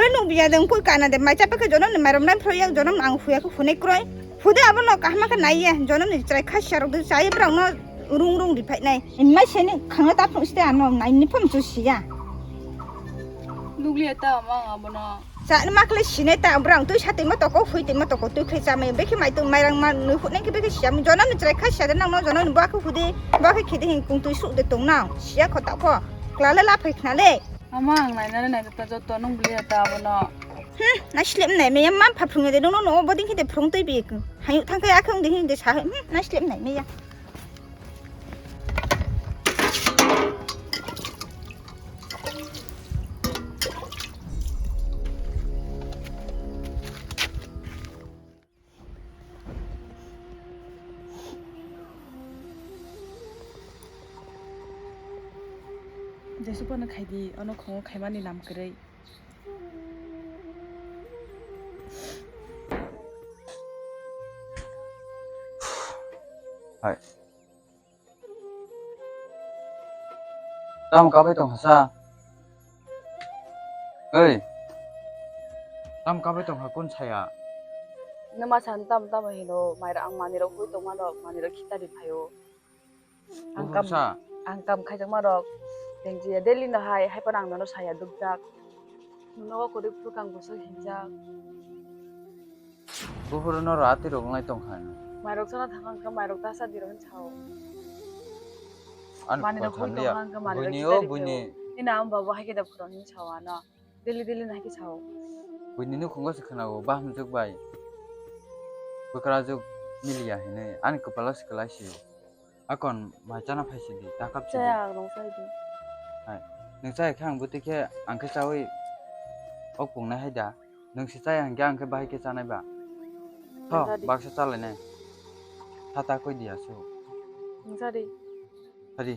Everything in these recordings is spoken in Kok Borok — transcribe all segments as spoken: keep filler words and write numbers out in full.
Nung biya deng pui kana de mai chapa khe jonom ni mairom nai phro yak jonom ang huya khe hunai kroi. Hude abo no kahma khe nai ya jonom ni chrai kha sharok de chai brang no rung rung di phai nai. Mai se ni khang ta phung ste ano nai ni phom chu siya. Lugli ta ma abo no. Cha ni makle sinai ta brang tui sa tui ma toko hui tui ma toko tui khe cha mai be khe mai tui mai rang ma nui hunai khe be khe siya jonom ni chrai kha siya de nang no jonom ni ba khe hude ba khe khede hin kung tui su de tong nang siya kho ta kho. Klale la phai khna le. Ama ang nainani naitata joto nung bwlwi ta abono. Hmm, naislep nai meya ma pha phrung de nono no boding khede phrung twi bi. Hayu thang khe akhung de hing de sa. Hmm, naislep nai meya. Jesu phano khaidi, ono khongo khaimani nam kwrwi. Hai. Tamo kabai tong hasa? Oi. Tamo kabai tong ha kun saya? Nima san tam tam hino, maira ang manirok hui tongma rok, manirok khita di phaio. Ang kam, ang kam khaijakma rok, tengji ya daily no hai, hai phano ang nono saya dukjak. Nogo kwrwi phuru kang bwswk hinjak. Buphuru norok atwi rok wngnai tongkha. Mairok chana thangkha hwnkhe mairok ta cha dirok hinwi sao. Ani manirok kok hui thangliya. Tongkha hwnkhe manirok buini o buini. Ina ang babo hai khe da phwrwng hinwi sao ano. Daily daily no hai khe sao. Buini nukhungo se khwnao bahamjwk bai. Bwkrajwk miliya hinwi ani kwpalo se kwlai sio. Akon mai chana phaisidi, ta kap sidi. Chaya ang rong chai di. Hai. Nwng chaya khe ang bwtwi khe ang khe chawi ok pungnai hai da. Nwng se chaya hwnkhe ang khe bahai khe chanai ba. Tho, baksa chalainai. Tha ta koi di asu. Nwng cha di. Hadi.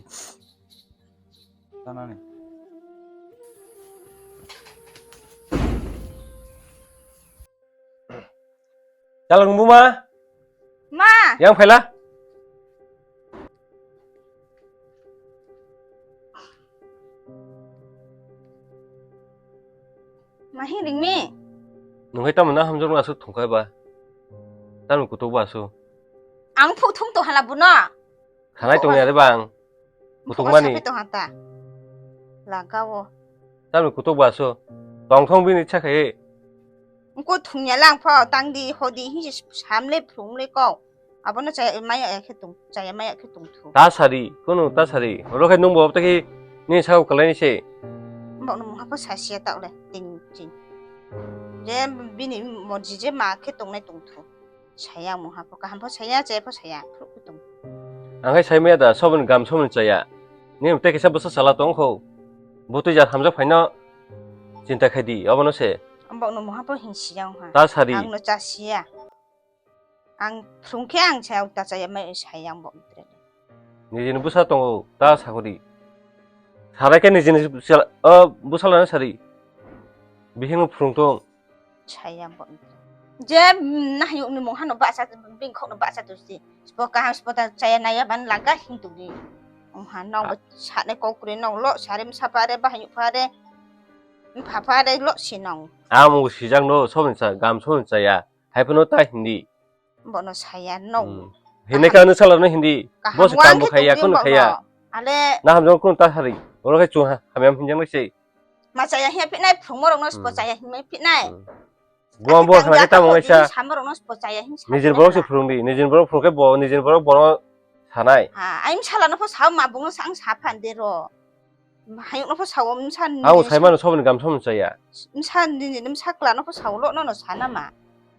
Chanani. Chalang buma. Ma! Yang phaila. Ma hing ring mi? Nung hai tamo na hamjak ma asuk thung khai ba. Tamo kutuk ba asuk. Ang phu thung to hala buno. Khanai tong ya de bang. Kutuk mani. Sape tong hata. Laka o. Tamo kutuk ba asuk. Tong thong bini cha khai. Ko thungya lang pho tang di hodi hi samle phlungle ko. Abono chaya maya ya khe tong, chaya maya khe tong thu. Ta sari, kono ta sari. Oro khe nung bo ta khe ni sao kalai ni se. Bok no muha pho sasia ta le ting ting. Je bini morji je ma khe tong nai tong thu. Saya muha pho kaham pho saya, chaya pho saya, phru khe tong. Ang hai sai maya da sobon gam sobon chaya. Ni te kisa bwsa sala tong kho. Butui ja hamjak phaino chinta khai di, abono se. Bok no muha pho hin siyang ha. Ta sari. Ang no cha siya. Ang phrung khe ang saya ta chaya mai saya ang bok tre. Nijini bwsa tongo ta sakori. Sarai khe nijini bwsa, o bwsa lana sari. Bihing phrung tong. Saya ang bok tre. Je nahayuk ni mungha no basa bing khok no basa tu si. Spo kaham spo ta chaya naya ban langka hing tu di. Ongha nong ba sane kokre nong lo sare msa pare bahayuk pare. Mpha pare lo si nong. Amo sijak no sobni cha gam sobni chaya. Hai phano ta hindi. Bono saya no. Hmm. Hinai ka no sala no hindi. Bo se kam bo khaya kono khaya. Ale. Na hamjong kono ta hari. Oro khai chung ha hamyam hinjang nai se. Ma chaya hiya phinai phung morok no spo chaya hinai phinai. Hmm. Bo bo khana ke tamo ngaisa. Samorok no spo chaya hin. Nijin borok se phung di. Nijin borok phung ke bo nijin borok bono sanai. Ha, aim sala no pho sao ma bung no sang sa phan de ro. Hayung no pho sao msa ni. Ang sai mano sobni gam sobni chaya. Msa ni ni msa kla no pho sao lo no no sana ma.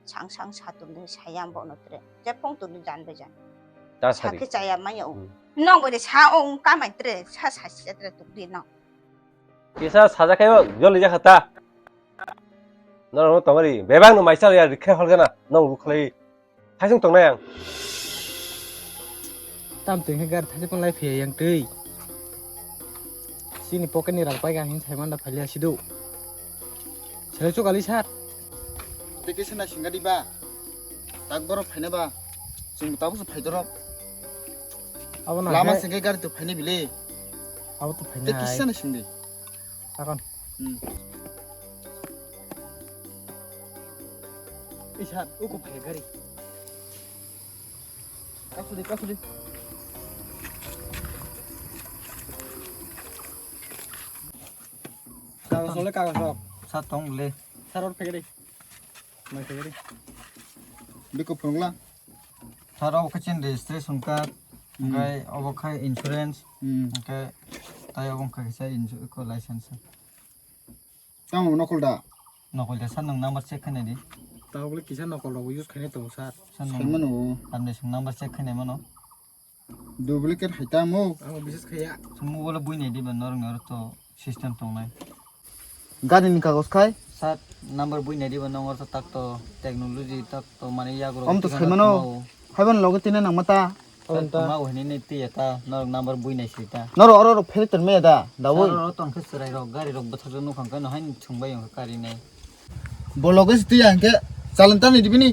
Sang sang sa tum de saya bo no tre. Je phong tu ni jan be jan. Ta sari. Sa khe chaya ma yo. Hmm. Nong bo de sa ong ka mai tre sa sa si tre tu di no. Kisa saja khayo joli ja khata. Noro no tongari bebang no maisa ya rikhe holgana nong rukhlai. Thaisung tongnai ang. Tam twi khe gari thaisung lai phiya yang twi. Chini pocket ni rang pai gang hin sai manda phalia sidu. Sele chuk ali sar. Teke sena singa di ba. Tak borok phaina ba. Chwng tabuk se phai dorok. Abo na lama he. Singke gari tu phaini bile. Abo tu phaini. Te hai. Kisa na singdi. Akon. Hmm. Sir, uko phai gari. Kasudi, kasudi. Kagos rok le, kagos rok. Sir, tong le. Sir, or phai gari. Mai phai gari. Biko phunukla. Sir, obo khe chini registration card, hmm, hwnkhe obo khe insurance, hmm, hwnkhe tai obo wngkha kisa insu-, eko license. Tamo nokol da? Nokol da, sir, nwng number check khainai di. Tabuk le kisa nokol rok use khainai tongo, sir. Sir, nwng saimano. Tamni swng number check khainai mano. Duplicate hai tamo? Ang bises khaya. Sir, mobile bui nai di ba, norok norok to system tongnai. Gari ni kagos khai? Sir, number bui nai di ba, nongor to tak to technology tak to mane yagrok. Om to saimano. Haiban loge tine nang mata. Sir, tongma bo hinui nai twi ya ta, norok number bui nai si ta. Norok oro rok pheri tongmaya da, da bui. Sir, oro tong khe chwrai rok, gari rok bwthajak nukhang khe no haino thwngbai wngkha kari nai. Bo loge si twi ya hwnkhe chalani tani di bini.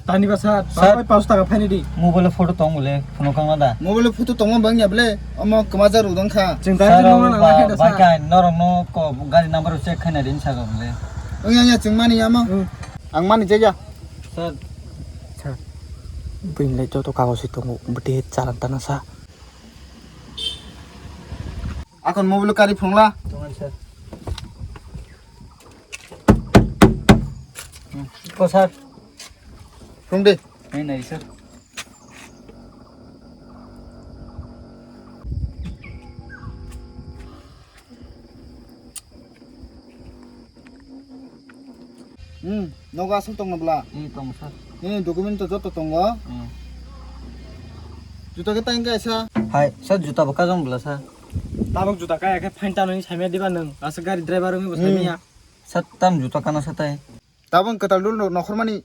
Tani ba sir, sir, bai paanch taka phaini di. Mobile photo tong bole, phunukang na da. Mobile photo tongma bang ya bole, omo kwmajak rok dong kha. Chwng tani sir, tongma nang ba, khe da bai sir. Kai norok no ko gari number check khaina din sa bole. Wng ya, wng ya, chwng mani ya mo. Hmm. Ang mani je ya. Sir. Sir. Buini lai joto kagoj se tongo, bwtwi chalani tana sa. Akon mobile kari phunukla. Tongan, sir. Ko, sir. Phunuk de. Nai, nai, sir. Hmm, nogo aswk tongno bwla? Hmm, tongo, sir. Nini document to joto tongo. Hmm. Juta khe tang kaisa? Hai, sir, juta bo kajang bwla, sir. Tabuk juta kaya khe fine tanwi saimaya diba nwng? Aswk gari driver wngwi bo saimaya. Hmm. Sir, tam juta kana sa tai? Tabuk kwtal rule no-, nokhormani.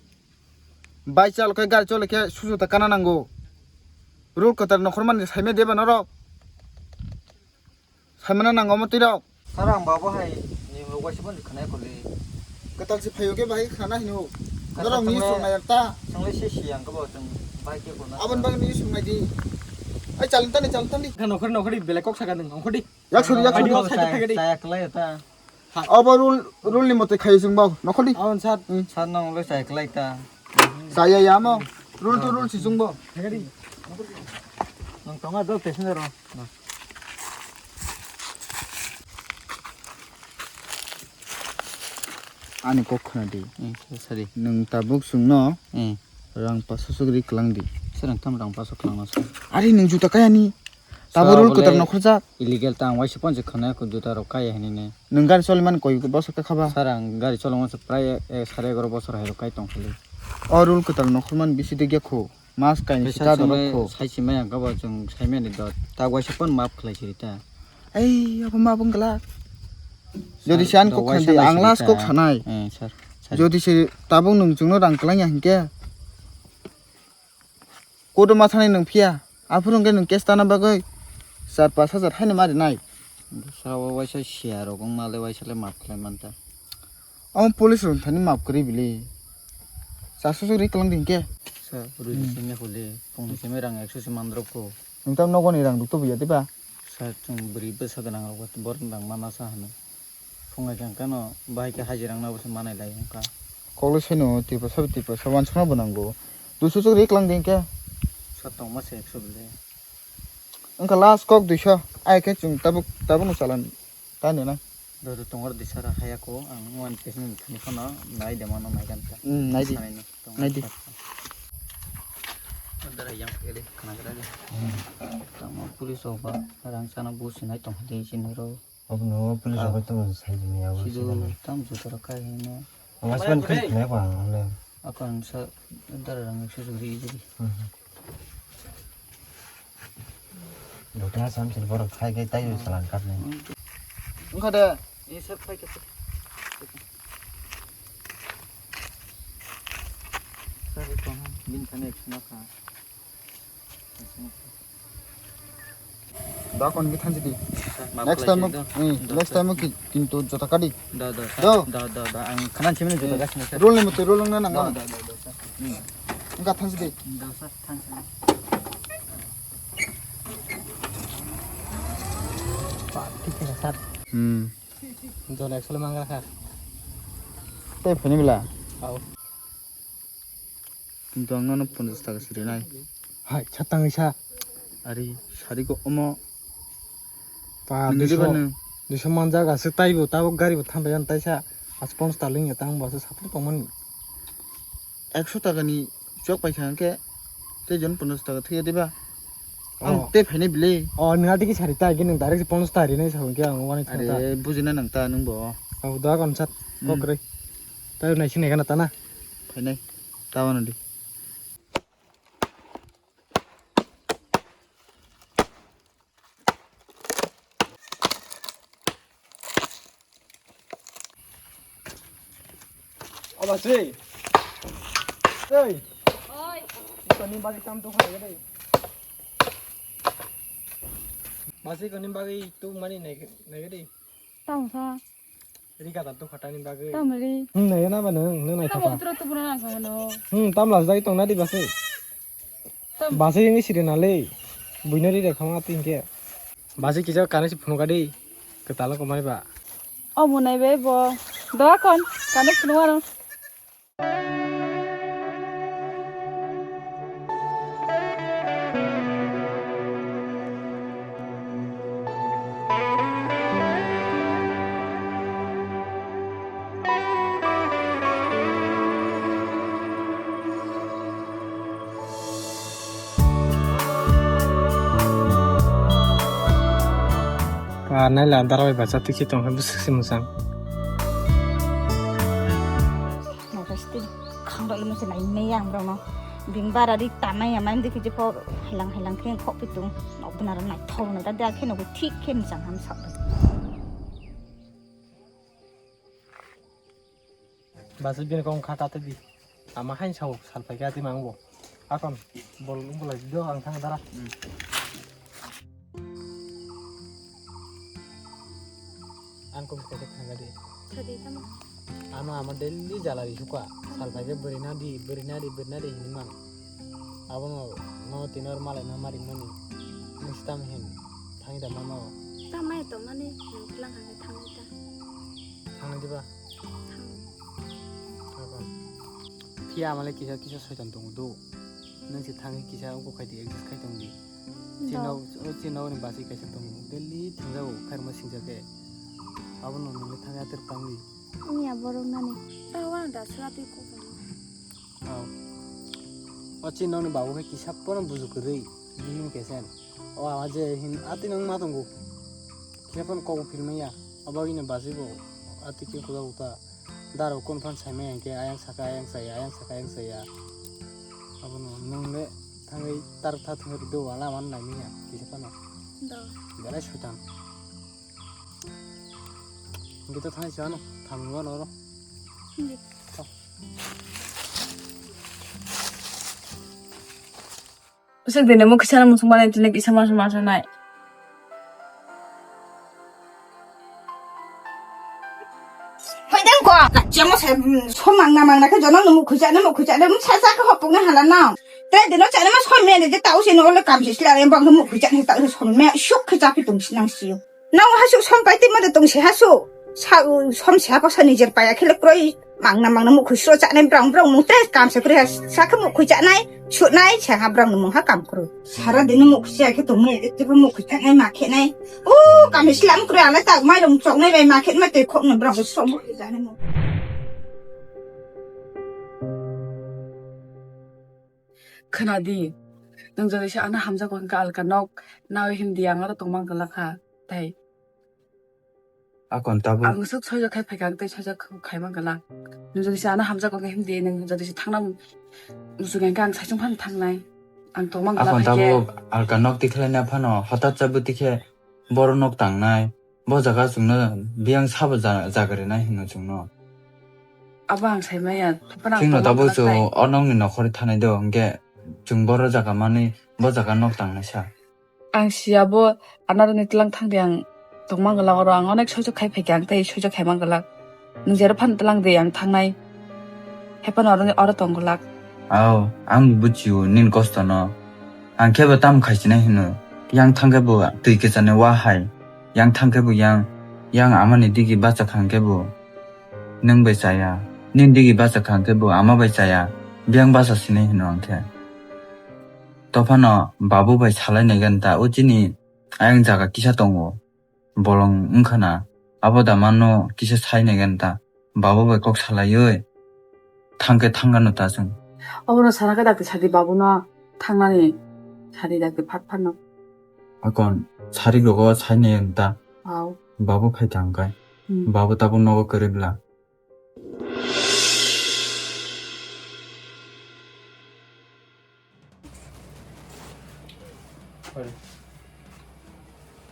Bike chalo khe, gari chole khe su juta kana nango. Rule kwtal nokhormani saimaya diba norok? Saimano nango omo twi rok. Sir, ang ba bo hai ni rok waisa phone khna ya kholi. Kwtal se phaio khe bahai khna hino. Kwtal norok ni songnai ta. Songlai se si ang kabo chwng bai khe khona. Abon bagwi ni songnai di. Ai chalin tani, chalin tani. Kha nokhor nokhori belai kok saka nung ongkhodi. Yak sori, yak sori. Video side phagadi. Chaya klai ta. Obo rule, rule ni mote khayo chwng bo nokholi. Abon sir. Hmm. Sir nang lo chaya klai ta. Chaya ya mo. Rule to rule si chwng bo. Phagadi. Nang tonga do passenger ro. Ani kok khna di. Hmm, sorry. Nwng tabuk chwngno, hmm, rang paso suk ri klang di. Sir, ang tam rang paso klang no sir. Ari nwng juta kaya ni. Tabo sir, rule kwtal nokhorjak. Illegal ta ang waisa ponse khna ko juta rok kaya hinine. Nwng gari choli man koi bosor kha ba? Sir, ang gari cholong se prai, eh, sare egaroh bosor hai rok kai tong khali. O rule kwtal nokhor man bisi de gekho. Mas kaini sita dorok kho. Sai si maya kabo chwng sai mani do. Ta waisa pon maaf khlai siri ta. Ei, abo maaf wng glak. Jodi se ang kok khan di, ang last kok sanai. Eh, sir. Jodi se tabuk nwng chwngno rang kwlangya hinkhe. Kodo ma thani nwng phiya. Aphuru hwnkhe nwng case tana bagwi char pash hajar haino ma rinai. Sir, o waisa siya rok wng male waisa le maaf khlai man ta. Omo police rok thani maaf kwrwi bili. Char sosok ri kwlang di hinkhe. Sir, rui simi hole, pungni simi rang ekso se mandrop ko. Nwng tam nogo ni rang dukto buya diba? Sir, chwng bwrwi bwsa gwnang rok borok ni rang mana sa hano. Phungai khe ang kano bahai khe hajira wngna bo se manai lai wngkha. Koklo seno Tiprasa, Tiprasa wansukna bo nango. Dui sosok ri kwlang di hinkhe. Sir, tongma se ekso bile. Wngkha last kok duiso. Ai khe chwng tabuk, tabukno chalan. Ta nena. Dodo tongor disara haya ko ang one percent thani phano nai de mano nai ganta. Hmm, nai di. Sanai no, tongor nai di. Dara yang pele khana gra de. Hmm. Tamo police oba rang sana bu sinai tong de sinai ro. Obo no police oba to sai ni abo. Sidu sinai. Tam jutara kai hino. Ang asman kri khlai ba ang le. Akon sa dara rang su su ri ji. Hmm. Dotha samsir borok khai khai tai salan katne. Wngkha de. Ni sir khai khe. Sir tong bin khane khna kha. Dakon ki thansi di. Next time, eh, next time ki kintu jota kadi. Da da. Da da da da ang khana chimini jota kasini sir. Rule ni mote rule na nang. Da da da da sir. Wngkha thansi di. Da sir thansi. Pak, thik khe sir. Hmm. Jon actually mangra kha. Tei phini bila. Au. Kintu ang nono ponchash taka se rinai. Hai, satang isa. Ari, sari ko omo. Pa, Nini duiso, diba nung? Duiso manjak aswk taibo, tabuk gari bo thanbai yan taisa. As ponchash taka lingya tang bo aswk sapung tongmani. Ekso taka ni chok paikha hwnkhe, tei jon ponchash taka thwiya diba? Ang Oh. Tei phainai bile. Oh, nung ati ki sari ta, gini direct ponchash taka rinai sa hwnkhe ang wani thang ta. Are, bujina nang ta nung bo. Oh, doa kon sat, Hmm. Kok rei. Tayo nai sini kana ta na? Phainai, ta wano di. O basi. Ei. Oi. Toni bagi tam tu khai dei. Basi koni bagi tu mani nai nai dei. Tang sa. Ri kata tu khatani bagwi. Tamari. Hmm, nai na ba nung, nung nai Tamo kata. Utro tu pura nang sa no. Hmm, tam las jai tong na di basi. Tam. Basi ini siri na le. Buino ri rekha ma tin ke. Basi kisa kane si phunu ka di. Ketala ko mai ba. O mo nai be bo. Doa kon. Kane phunu ano. Ka nai la dara bai bacha tiki tong khe bwswk se mwchang. Naikha siti khangdok lima se nai nai yang borok no. Bing bara ri tanai ya main dikhi jepho helang helang khe khok pitung. Nok bina ro nai thok nai ta dia khe no thik khe mwchang ham sak. Basi bini kong kha kate di. Ama hain sao sal pai kate mang bo. Akon bol bol do ang thang dara. Hmm. Ang kong kate thang di. Thadi tamo. Ano ama daily jala di suka. Sal pai ke beri nadi, beri nadi, beri nadi hini mang. Abono no tinor malai no mari mani. Nung sitam hin. Thangi da mama. Tamai to mani nung tlang kha thang ta. Thang di ba. Thang. Phiya amale kisa kisa soitan tongo do. Nung se thangwi kisa uko khai di, adjust khai tong di. Chino, o chino ni basi kaisa tongo. Daily thangjago, khairma singjak khe. Abono nungni thangwi atir tang di. Wngya borok nani. Tei wano da sula twi kok. Aw. O chino ni babu khe kisa pono buju kwrwi. Bihim kesen. O ama je hin ati nang ma tongo. Khe phano kok phil maya. Abo ini basi bo ati khe khuda uta. Daro kon phan sai maya hwnkhe ayang saka ayang saya, ayang saka ayang saya. Abono nung le thangwi tar tha thangwi do wala man nai maya kisa phano. Do. Belai sutan. Hwnkhe to thangwi sa ano thamwi wano oro. Hindi. Tho. Usik dini mukhi sana musuk mani tini kisa masa masa nai. Hoideng ko. Kachamo se, mm, somang na mang na khe jono no mukhi sana mukhi sana, mm, sa sa khe hopung na hala na. Te dino chana ma som me de tau se no le kam se sila em bang mukhi sana tau se som me suk khe chapi tung sinang siyo. Nang hasuk som pai twi mode tong se hasuk. Sa, u, som se hapok sa nijer paya khele kroi. Mangna mangna mukhui sro chanai brang brang mung te kam se kroi ha. Sa khe mukhui chanai, sunai, se ha brang mung ha kam kroi. Sara dini mukhui se khe tong me, te mukhui chanai ma khe nai. O, kam se slam kroi ala ta mai rong chok nai bai ma khe ma te khok no brang sro mukhui chanai mo. Khna di, nwng jodi se ano hamjago hwnkhe alka nok nawi himdi ang oro tongma glak kha, tei. Akon tabuk. Ang swk soijo khai phaikha, ang tei soijo khaima glak. Nwng jodi se ano hamjago hwnkhe himdi, nwng jodi se thangna muchung hwnkhe ang saichung phano thangnai. Ang tongma glak. Akon hai khe. Tabuk alka nok tikhlaina phano hotat chabu tikhe. Borok nok tangnai, bo jaga chwngno biyang sabo ja-, jagrinai hino chwngno. Abo ang saimaya, phano ang chwngno tongma tabuk glak chwng nai. O nokni nokhorwi thanai do, hwnkhe chwng boro jaga manwi bo jaga nok tangnai sa. Ang siya bo anaroni tlang thangdi ang tongma glak oro, ang onek soichok khai phaikha, ang tei soichok khaima glak. Nwng jero phano tlang de ang thangnai. Hephano oro, oro tong glak. Ao, ang buchio nini kosto no. Ang khe bo tamo khaichina hino. Yang thang khe bo twi kwchani wa hai. Yang thang khe bo yang, yang amani digi bacha khang khe bo nwng bai chaya. Nini digi bacha khang khe bo ama bai chaya. Biyang basa sinai hino ang khe. Tophano babu bai salai nai gan ta, o chini ayang jaga kisa tongo. Bolong wngkha na, abo da mano kisa sai nai gan ta. Babu bai kok salaiwi thangkhe thangano ta chwng. Obono sana khe dakti sadi babuno thangnani sadi dakti phat phatno. Akon sari gogo sai nai gan ta. Au. Babu phai thangkai. Hmm. Babu tabuk nogo kwrwi bla.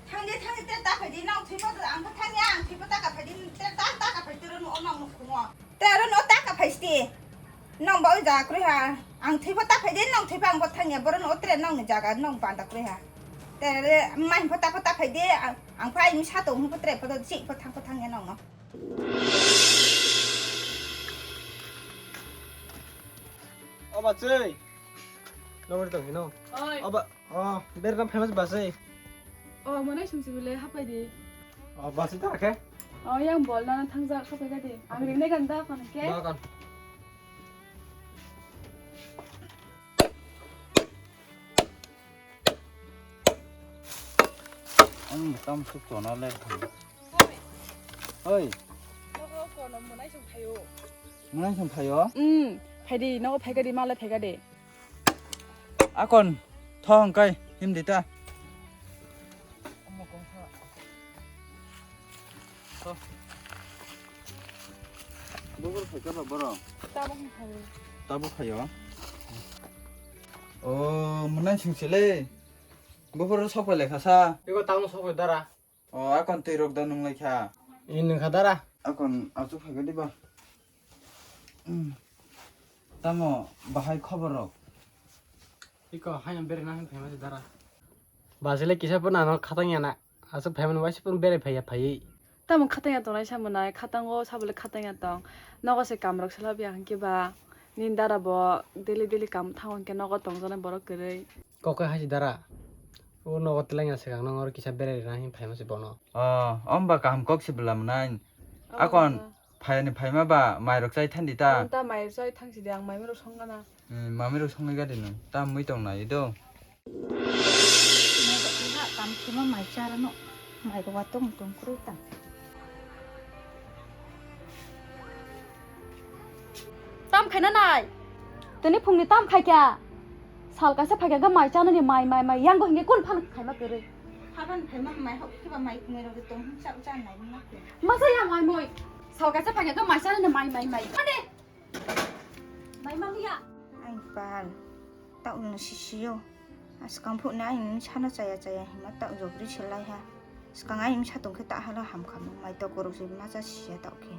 Thangdi, thangdi, tere ta phaidi, nang thwibo ang khe thangya, ang thwibo ta ka phaidi, tere ta, ta ka phaidi, tere no nang nukhungo. Tere no ta ka phaisti. Nang ba oi ja kroi ha. Ang thwibo ta phaidi, nang thwibo ang bo thangya, boro no tere nang ni jaga, nang banda kroi ha. Tere mai pho ta pho ta phaidi, ang, ang phai mi sa to, hung pho tere pho to, si pho thang pho thangya nang no. O bachai. Nobor tong hino. Oi. O ba, o, ber na famous bachai. O, mwnai sumsi bile hapai di. O, bachai ta khe? O, yang bol na thangja hapai ga di. Ang ring ne ganda kon ke. Ba kon. Ang tam suk tona le. Oi. Nogo kono mwnai song phaio. Mwnai song phaio? Hmm, phaidi, nogo phaika di, male phaika di. Akon, thong kai, him di ta. Bubur phaika ba boro? Tabuk phaio. Tabuk phaio? O, mwnai song sile. Bufuru sok pai lai kha sa. Ego tamo sok pai dara. O, akon twi rok da nung lai kha. I nung kha dara. Akon achu phai ga diba. Hmm. Tamo bahai khobor rok? Iko hayam bere na phai ma dara. Bajile kisa pun ano khatang ya na. Achu phai man waisi pun bere phai ya phai. Tamo khatang ya tongnai sa mwnai, khatang o sabole khatang ya tong. Nogo se kam rok sela biya hwnkhe ba. Nini dara bo daily daily kam thango hwnkhe nogo tongjaknai borok kwrwi. Kok khe haisi dara. O nogo twlang ya swkang nang oro kisa berai rwna hin phaima se bono. O, omba kaham kok se bwlam nai. O, akon o. Phayani phaima ba mairok chai thandi ta. O, ta mairok chai thang sidi ang maimai rok song gana. Hmm, mamirok songwi gadi nung. Tam mui tong nai do. Mai rok ha tam khema mai chara no. Mai rok wa tong tong kru tam. Tam khaina nai. Tini phungni tam khai kya? Sal kaisa phai kya mai chana ni mai, mai, mai. Yang go hinge kun phan khai ma kere. Haban khai ma mai hok kiba mai mai rok tong cha cha nai ma. Masa ya mai moi. Sal kaisa phai kya mai chana ni mai, mai, mai. Ade. Mai mang ya. Ang pal. Tau no sisiyo. Askang phuk na ang sana chaya chaya hima tau jobri selai ha. Skang ang sa tong khe ta hala ham khamo. Mai to korok se ma cha siya tau khe.